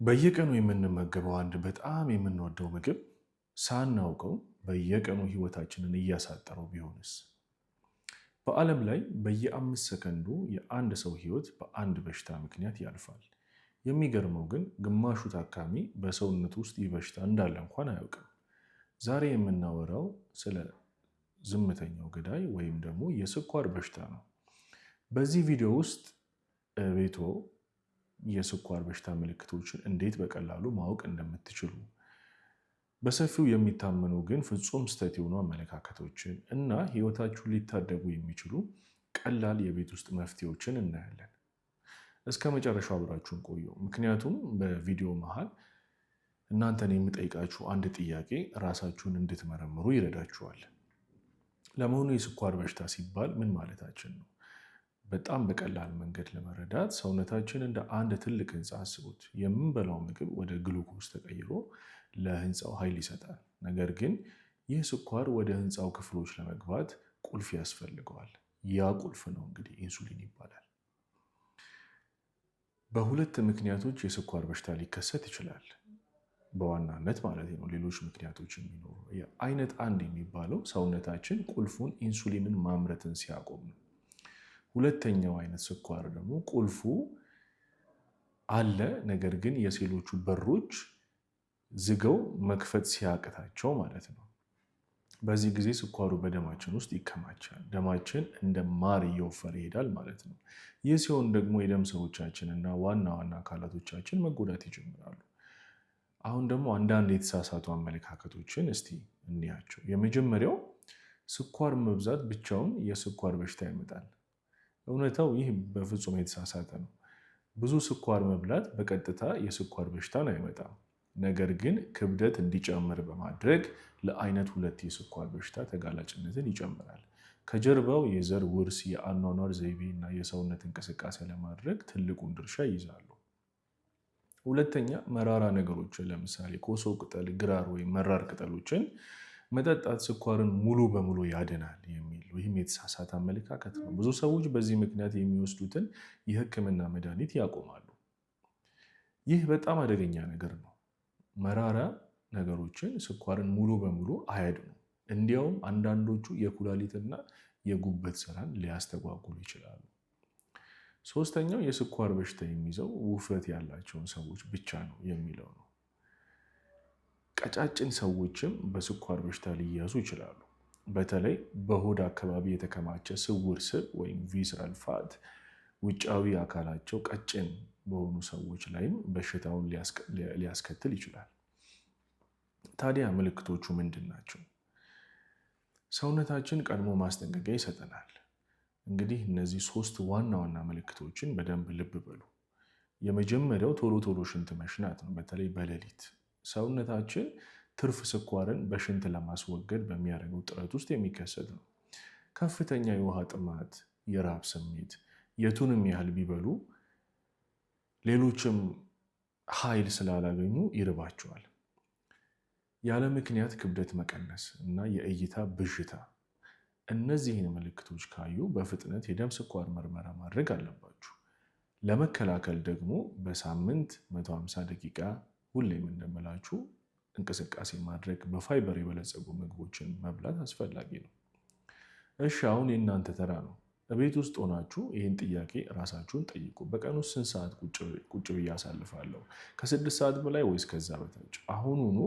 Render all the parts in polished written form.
በየቀኑ የምንመገበው አንድ በጣም የምንወደው ምግብ ሳናውቀው በየቀኑ ህይወታችንን እያሳጠረው ቢሆንስ? በዓለም ላይ በየ5 ሰከንዱ የአንድ ሰው ህይወት በአንድ በሽታ ምክንያት ያልፋል። የሚገርመው ግን ግማሹ ታካሚ በሰውነቱ ውስጥ ይህ በሽታ እንዳለ እንኳን አያውቅም። ዛሬ የምናወራው ስለ ዝምተኛው ገዳይ ወይም ደግሞ የስኳር በሽታ ነው። በዚህ ቪዲዮ ውስጥ ቤቶ የስኳር በሽታ ምልክቶችን እንዴት በቀላሉ ማወቅ እንደምትችሉ፣ በሰፊው የሚታመኑ ግን ፍጹም ስህተት የሆኑ አመለካከቶችን እና ህይወታችሁን ሊታደጉ የሚችሉ ቀላል የቤት ውስጥ መፍትሄዎችን እናያለን። እስከ መጨረሻው አብራችሁን ቆዩ። ምክንያቱም በቪዲዮ መሃል እናንተን የምጠይቃችሁ አንድ ጥያቄ ራሳችሁን እንድትመረምሩ ይረዳችኋል። ለመሆኑ የስኳር በሽታ ሲባል ምን ማለታችን ነው? በጣም በቀላል መንገድ ለመረዳት ሰውነታችን እንደ አንድ ትልቅ ህንፃ አስቡት። የምንበላው ምግብ ወደ ግሉኮስ ተቀይሮ ለህንፃው ኃይል ይሰጣል። ነገር ግን ይህ ስኳር ወደ ህንፃው ክፍሎች ለመግባት ቁልፍ ያስፈልገዋል። ያ ቁልፍ ነው እንግዲህ ኢንሱሊን ይባላል። በሁለት ምክንያቶች የስኳር በሽታ ሊከሰት ይችላል። በዋናነት ማለት ነው። ሌሎች ምክንያቶች የሚኖሩ አይነት አንድ የሚባለው ሰውነታችን ቁልፉን ኢንሱሊንን ማምረትን ሲያቆም ነው። ሁለተኛው አይነት ስኳር ደግሞ ቁልፉ አለ፣ ነገር ግን የሴሎቹ በሮች ዝገው መክፈት ሲያቅታቸው ማለት ነው። በዚህ ጊዜ ስኳሩ በደማችን ውስጥ ይከማቻል። ደማችን እንደ ማር እየወፈረ ይሄዳል ማለት ነው። ይህ ሲሆን ደግሞ የደም ስሮቻችን እና ዋና ዋና አካላቶቻችን መጎዳት ይጀምራሉ። አሁን ደግሞ አንዳንድ የተሳሳቱ አመለካከቶችን እስቲ እንያቸው። የመጀመሪያው ስኳር መብዛት ብቻውን የስኳር በሽታ ያመጣል። እውነታው ይህ በፍጹም የተሳሳተ ነው። ብዙ ስኳር መብላት በቀጥታ የስኳር በሽታን አይመጣም። ነገር ግን ክብደት እንዲጨምር በማድረግ ለአይነት ሁለት የስኳር በሽታ ተጋላጭነትን ይጨምራል። ከጀርባው የዘር ውርስ፣ የአኗኗር ዘይቤ እና የሰውነት እንቅስቃሴ ለማድረግ ትልቁን ድርሻ ይይዛሉ። ሁለተኛ፣ መራራ ነገሮችን ለምሳሌ ኮሶ ቅጠል፣ ግራር ወይም መራር ቅጠሎችን መጠጣት ስኳርን ሙሉ በሙሉ ያድናል የሚል ይህም የተሳሳተ አመለካከት ነው። ብዙ ሰዎች በዚህ ምክንያት የሚወስዱትን የሕክምና መድኃኒት ያቆማሉ። ይህ በጣም አደገኛ ነገር ነው። መራራ ነገሮችን ስኳርን ሙሉ በሙሉ አያድኑም። እንዲያውም አንዳንዶቹ የኩላሊትና የጉበት ስራን ሊያስተጓጉሉ ይችላሉ። ሶስተኛው የስኳር በሽታ የሚይዘው ውፍረት ያላቸውን ሰዎች ብቻ ነው የሚለው ነው። ቀጫጭን ሰዎችም በስኳር በሽታ ሊያዙ ይችላሉ። በተለይ በሆድ አካባቢ የተከማቸ ስውር ስብ ወይም visceral fat ውጫዊ አካላቸው ቀጭን በሆኑ ሰዎች ላይም በሽታውን ሊያስከትል ይችላል። ታዲያ ምልክቶቹ ምንድን ናቸው? ሰውነታችን ቀድሞ ማስጠንቀቂያ ይሰጠናል። እንግዲህ እነዚህ ሶስት ዋና ዋና ምልክቶችን በደንብ ልብ በሉ። የመጀመሪያው ቶሎ ቶሎ ሽንት መሽናት ነው። በተለይ በሌሊት ሰውነታችን ትርፍ ስኳርን በሽንት ለማስወገድ በሚያደርገው ጥረት ውስጥ የሚከሰት ነው። ከፍተኛ የውሃ ጥማት፣ የራብ ስሜት፣ የቱንም ያህል ቢበሉ ሌሎችም ኃይል ስላላገኙ ይርባቸዋል። ያለ ምክንያት ክብደት መቀነስ እና የእይታ ብዥታ። እነዚህን ምልክቶች ካዩ በፍጥነት የደም ስኳር ምርመራ ማድረግ አለባችሁ። ለመከላከል ደግሞ በሳምንት 150 ደቂቃ ሁሌም እንደምላችሁ እንቅስቃሴ ማድረግ፣ በፋይበር የበለጸጉ ምግቦችን መብላት አስፈላጊ ነው። እሺ፣ አሁን የእናንተ ተራ ነው። በቤት ውስጥ ሆናችሁ ይህን ጥያቄ ራሳችሁን ጠይቁ። በቀን ውስጥ ስንት ሰዓት ቁጭ ብዬ አሳልፋለሁ? ከ6 ሰዓት በላይ ወይስ ከዛ በታች? አሁኑኑ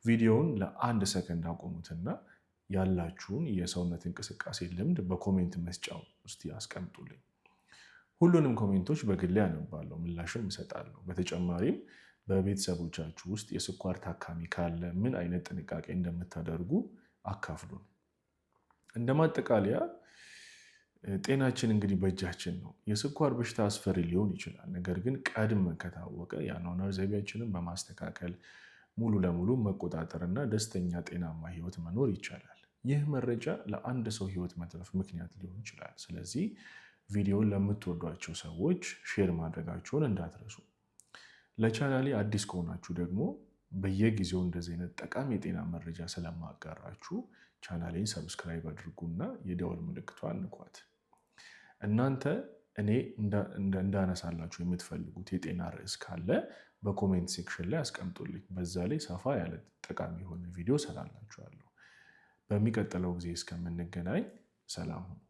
ቪዲዮውን ለአንድ ሰከንድ አቆሙትና ያላችሁን የሰውነት እንቅስቃሴ ልምድ በ comment መስጫው ውስጥ ያስቀምጡልኝ። ሁሉንም comment ኦች በግሌ አነባለሁ፣ ምላሽም እሰጣለሁ። በተጨማሪም በቤተሰቦቻችሁ ውስጥ የስኳር ታካሚ ካለ ምን አይነት ጥንቃቄ እንደምታደርጉ አካፍሉን። እንደ ማጠቃለያ ጤናችን እንግዲህ በእጃችን ነው። የስኳር በሽታ አስፈሪ ሊሆን ይችላል። ነገር ግን ቀድመን ከታወቀ የአኗኗር ዘይቤያችንን በማስተካከል ሙሉ ለሙሉ መቆጣጠር እና ደስተኛ ጤናማ ህይወት መኖር ይቻላል። ይህ መረጃ ለአንድ ሰው ህይወት መትረፍ ምክንያት ሊሆን ይችላል። ስለዚህ ቪዲዮን ለምትወዷቸው ሰዎች share ማድረጋችሁን እንዳትረሱ። ለቻናሌ አዲስ ከሆናችሁ ደግሞ በየጊዜው እንደዚህ አይነት ጠቃሚ የጤና መረጃ ስለማጋራችሁ ቻናሌን subscribe አድርጉና የደወል ምልክቷን ንኳት። እናንተ እኔ እንዳነሳላችሁ የምትፈልጉት የጤና ርዕስ ካለ በ comment section ላይ አስቀምጡልኝ። በዛ ላይ ሰፋ ያለ ጠቃሚ የሆነ ቪዲዮ ሰራላችኋለሁ። በሚቀጥለው ጊዜ እስከምንገናኝ ሰላም ሁኑ።